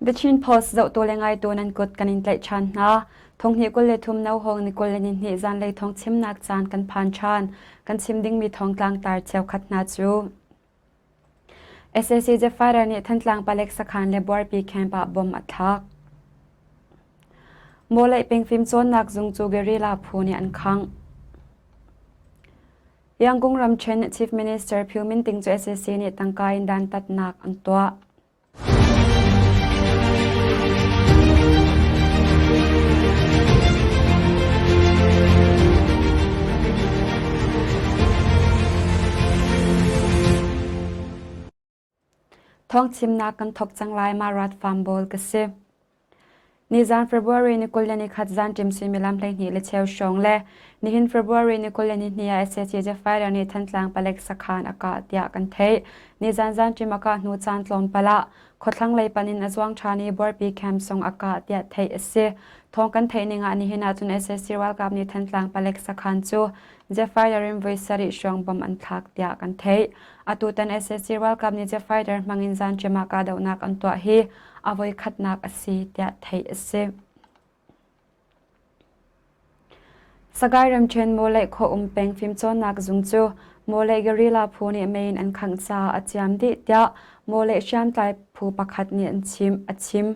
The Chin Post zohtu le ngaitu nan kut kan in tlaih ṭhan hna. Thonghnih 23 no hawng ni 22 zanlei thawng chimnak caan kan phan ṭhan. Kan chim dingmi thawngtlang tar cheukhat hna cu SAC Jeffire nih Thantlang palek sakhan le Buarpi camp ah bom a thlak. Mawleih peng fimcawnnak zung cu guerrilla phu nih an khangh. Yangon ramṭhen Chief Minister Phyo Min Ting cu SAC nih tangka in dantatnak an tuah. Thawngchimnak kan thawk cang lai ma rat farm bawl ka si. Nizan February ni 21 zan ṭim suimilam 12 le cheu hrawng le nihin February ni 22 ah sac Jaffiler nih Thantlang palek sakhan a kah tiah kan theih. Nizan zan ṭim a kah hnu caan tlawmpal ah khuathlang lei pan in a zuang ṭhan i Buarpi camp zong a kah tiah theih a si. Thawng kan theih ning ah nihin ah cun sac ralkap nih Thantlang palek sakhan cu Jaffiler in voi sarih hrawng bom an thlak tiah kan theih. Atutan sac ralkap nih Jaffiler hmang in zan ṭim ah kahdohnak an tuah hi a voikhatnak a si tiah theih a si. Sagaing ramṭhen Mawleih khua um peng fimcawnnak zung cu Mawleih guerrilla phu nih mei in an khangh caah a ciam dih tiah Mawleih hriamtlai phu pakhat nih an chim, a chim.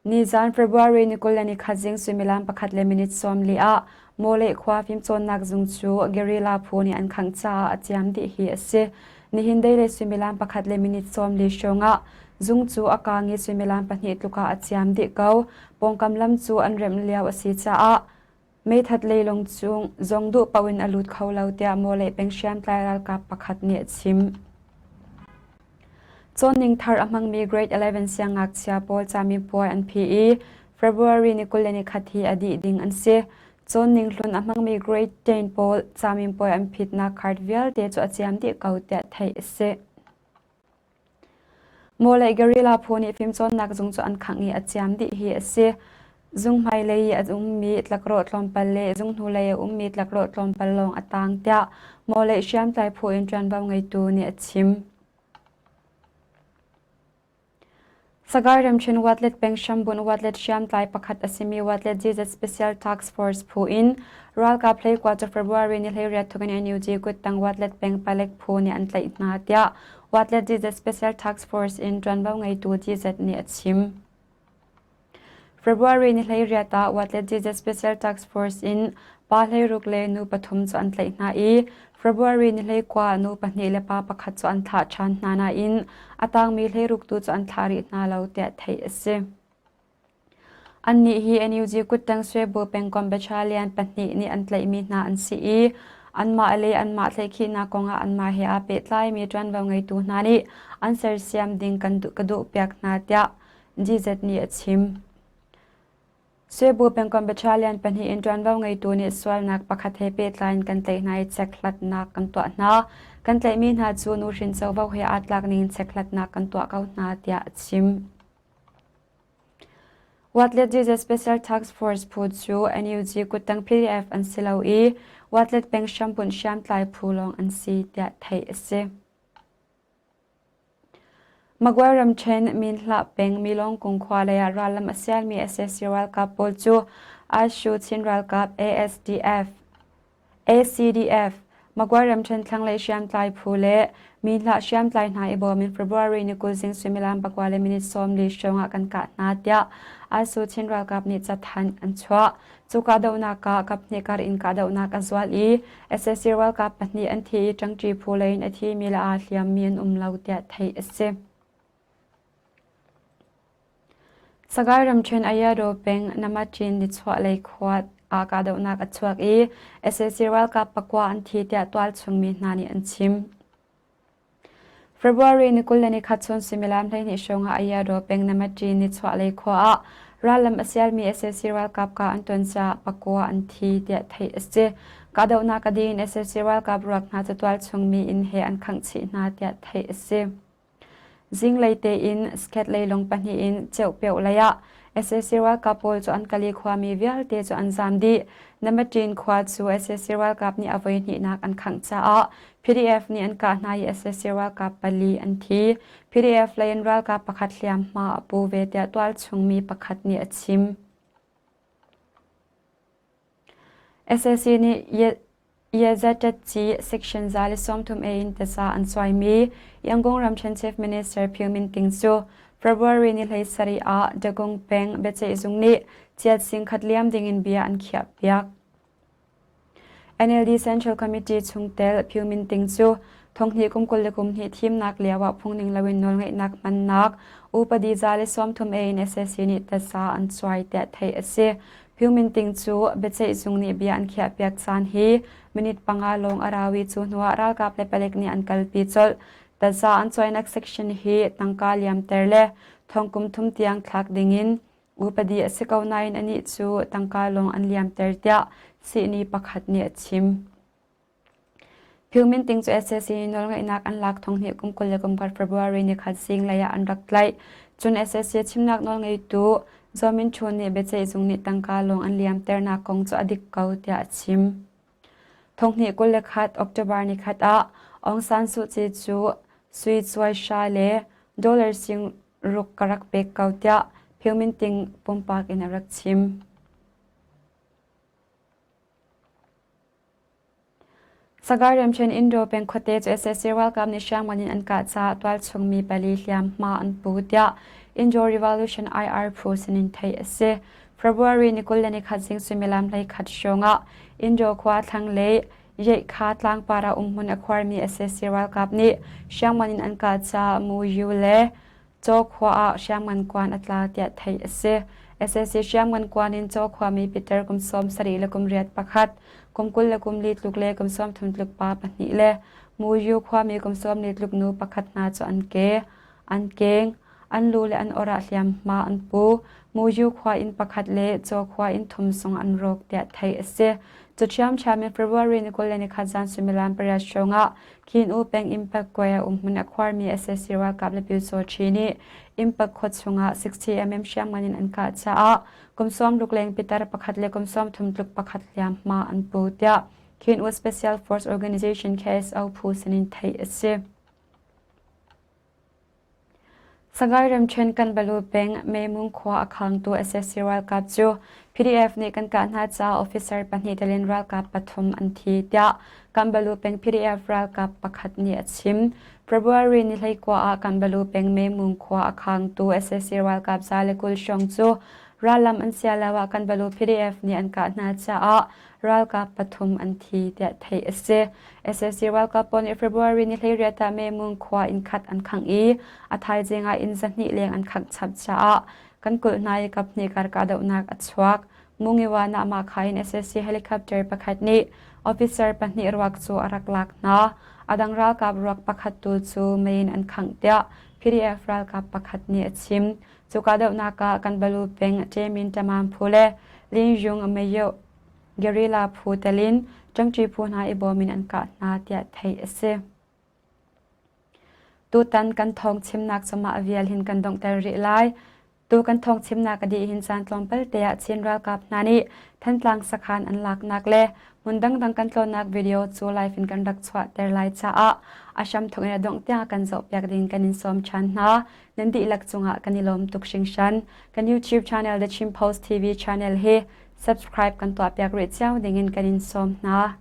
Nizan February ni 21 zing suimilam pakhat le minute 40 ah Mawleih khua fimcawnnak zung cu guerrilla phu nih an khangh caah a ciam dih hi a si. Nihin deilei suimilam pakhat le minute 40 hrawng ah zung cu a kaang i suimilam pahnih tluk ah a ciam dih ko. Pawngkam lam cu an remh lio a si caah meithat leilung chung zong duh paoh in a lut kho lo tiah Mawleih peng hriamtlai ralkap pakhat nih a chim. Cawnning thar a hmangmi Grade 11 siangngakchia pawl camipuai an phi i February ni 21 hi a dih ding an si. Cawnning hlun a hmangmi Grade 10 pawl camipuai an phitnak card vialte cu a ciam dih ko tiah theih a si. Mawleih guerrilla phu nih fimcawnnak zung cu an khangh i a ciam dih hi a si. Zung hmailei i a ummi tlakrawh tlawmpal le zung hnulei a ummi tlakrawh tlawmpal lawng a tang tiah Mawleih hriamtlai phu in ṭuanvo ngeitu nih a chim. Sagaing ramṭhen Watlet peng hrambunh Watlet hriamtlai pakhat a simi Watlet GZ Special Task Force phu in ralkap hleikua cu February ni 18 thawk in NUG kuttang Watlet peng palek phu nih an tlaih hna tiah Watlet GZ Special Task Force in ṭuanvo ngeitu GZ nih a chim. February ni 18 ah Watlet GZ Special Task Force in pa 16 le nu pathum cu an tlaih hna i February ni 19 nu pahnih le pa pakhat cu an thlah ṭhan hna nain a tangmi 16 tu cu an thlah rih hna lo tiah theih a si. Annih hi NUG kuttang Swebu pengkomh battalion pahnih nih an tlaihmi hna an si i anmah le anmah tlaihkhihnak kongah anmah he aa pehtlaimi ṭuanvo ngeitu hna nih an sersiam ding kan duh ka duhpiak hna tiah GZ nih a chim. Swebu pengkomh battalion pahnih in ṭuanvo ngeitu nih sualnak pakhat he pehtlai in kan tlaih hna i chekhlatnak kan tuah hna. Kan tlaihmi hna cu nuhrin covo he aa tlak ning in chekhlatnak kan tuah ko hna tiah a chim. Watlet GZ Special Task Force phu cu NUG kuttang PDF an si lo i Watlet peng hrambunh hriamtlai phu lawng an si tiah theih a si. Magway ramṭhen Minhlah peng Milawngkung khua lei ah rallam a sialmi sac ralkap pawl cu Ashu Chin ralkap ASDF, ACDF, Magway ramṭhen thlanglei hriamtlai phu le Minhlah hriamtlai hna i bawm in February ni 20 zing suimilam pakua le minute 40 hrawng ah kan kah hna tiah Ashu Chin ralkap nih cathanh an chuah. Cu kahdohnak ah kaphnih kar in kahdohnak a zual i sac ralkap pahnih an thi i ṭangṭi phu lei in a thimi le aa hliammi an um lo tiah theih a si. Sagaing ramṭhen Ayadaw peng Namachin nichuahlei khua ah kahdohnak a chuak i sac ralkap pakua an thi tiah tualchung mi hna nih an chim. February ni 21 chun suimilam 12 hrawng ah Ayadaw peng Namatri nichuahlei khua ah rallam a sialmi sac ralkap kah an ton caah pakua an thi tiah theih a si. Kahdohnak a dih in sac ralkap ruak hna cu tualchung mi inn he an khangh chih hna tiah theih a si. Zinglei tein sket leilung pahnih in ceuhpeuh lei ah Sac ralkap pawl cu an kal i khuami vialte cu an zaam dih. Namaṭin khua cu sac ralkap nih a voihnihnak an khangh caah PDF nih an kah hna i sac ralkap pali an thi. PDF lei in ralkap pakhat hliamhma a pu ve tiah tualchung mi pakhat nih a chim. Sac nih Yazatatci Section 130 A in taza an suaimi Yangon ramṭhen Chief Minister Phyo Min Ting cu February ni 17 ah Dagung peng biaceihzung nih chiat singkhat liam dingin bia an khiahpiak. NLD Central Committee chungtel Phyo Min Ting cu thonghnih kum 22 thimnak lio ah phungning loin nawlngeihnak hmannak upadi 130 A in sac nih taza an suai tiah theih a si. Phyo Min Ting cu biaceihzung nih bia an khiahpiak caan hi minute panga lawng a rau i cu hnuah ralkap le palek nih an kalpi colh. Taza an cuainak section hi tangka liamter le thong kum thum tiang thlak dingin upadi a si ko nain anih cu tangka lawng an liamter tiah sihni pakhat nih a chim. Phyo Min Ting cu sac nih nawlngeihnak an lak thong hnih kum 24 February nikhat zinglei ah an rak tlaih. Cun sac chimnak nawlngeitu Zaw Min Htun nih biaceihzung nih tangka lawng an liamternak kong cu a dik ko tiah a chim. Thonghnih 21 October nikhat ah Aung San Suu Kyi cu sui cuai hra le dollar sing ruk ka rak pek ko tiah Phyo Min Ting pumpak in a rak chim. Sagar ramṭhen Indo peng khuate cu sac ralkap nih hriamngan in an kah caah tualchung mi pali hliamhma an pu tiah Indo Revolution IR phu sinin theih a si. February ni 21 zing suimilam 11 hrawng ah Indo khua thlanglei Yeikha tlangpar ah umhmun a khuarmi sac ralkap nih hriamngan in an kah caah Mu Yu le Caw khua ah hriamngan kuan a tla tiah theih a si. Sac hriamngan kuan in Caw khuami Peter kum 70 le kum riat pakhat, kum 20 le kum li tluk le kum 30 tluk pa pahnih le Muyu khuami kum 40 tluk nu pakhat hna cu an ke, an keng, an lu le an or ah hliamhma an pu. Muyu khua inn pakhat le Caw khua inn thum zong an rawk tiah theih a si. Cu ṭhiamṭhiam in February ni 21 zan suimilam pariat hrawng ah Khin U peng Impact Square umhmun a khuarmi sac ralkap le Pyusawṭhi nih Impact khua chungah 60mm hriamngan in an kah caah kum sawmruk leng pitar pakhat le kum 30 tluk pakhat hliamhma an pu tiah Khin U Special Force Organization KSO phu sinin theih a si. Sagaing ramṭhen Kanbalu peng Memung khua a khangtu sac ralkap cu PDF nih kan kah hna caah officer pahnih tel in ralkap pathum an thi tiah Kanbalu peng PDF ralkap pakhat nih a chim. February ni 19 ah Kanbalu peng Memung khua a khangtu sac ralkap 120 hrawng cu rallam an sia lio ah Kanbalu PDF nih an kah hna caah ralkap pathum an thi tiah theih a si. Sac ralkap pawl nih February ni 18 ah Memung khua inn khat an khangh i a thaizing ah inn zahnih leng an khangh chap caah kan kulh hna i kaphnih kar kahdohnak a chuak. Mungiwa Nahmah in sac helicopter pakhat nih officer pahnih ruak cu a rak lak hna. A dang ralkap ruak pakhat tu cu mei in an khangh tiah PDF ralkap pakhat nih a chim. Cu kahdohnak ah Kanbalu peng Ṭemin Ṭamam phu le Lingyung Mayo guerrilla phu tel in ṭangṭi phu hna i bawm in an kah hna tiah theih a si. Tutan kan thawng chimnak cu mah vial hin kan donghter rih lai. Tu kan thawng chimnak a dih hin caan tlawmpal te ah Chin ralkap hna nih Thantlang sakhan an laknak le hmun dangdang kan tlawnnak video cu live in kan rak chuahter lai caah a hramthawk in a dongh tiang kan zohpiak ding kan in sawm ṭhan hna. Nan dihlak cungah kan i lawm tuk hringhran. Kan YouTube channel The Chin Post TV channel hi subscribe kan tuahpiak rih cio dingin kan in sawm hna.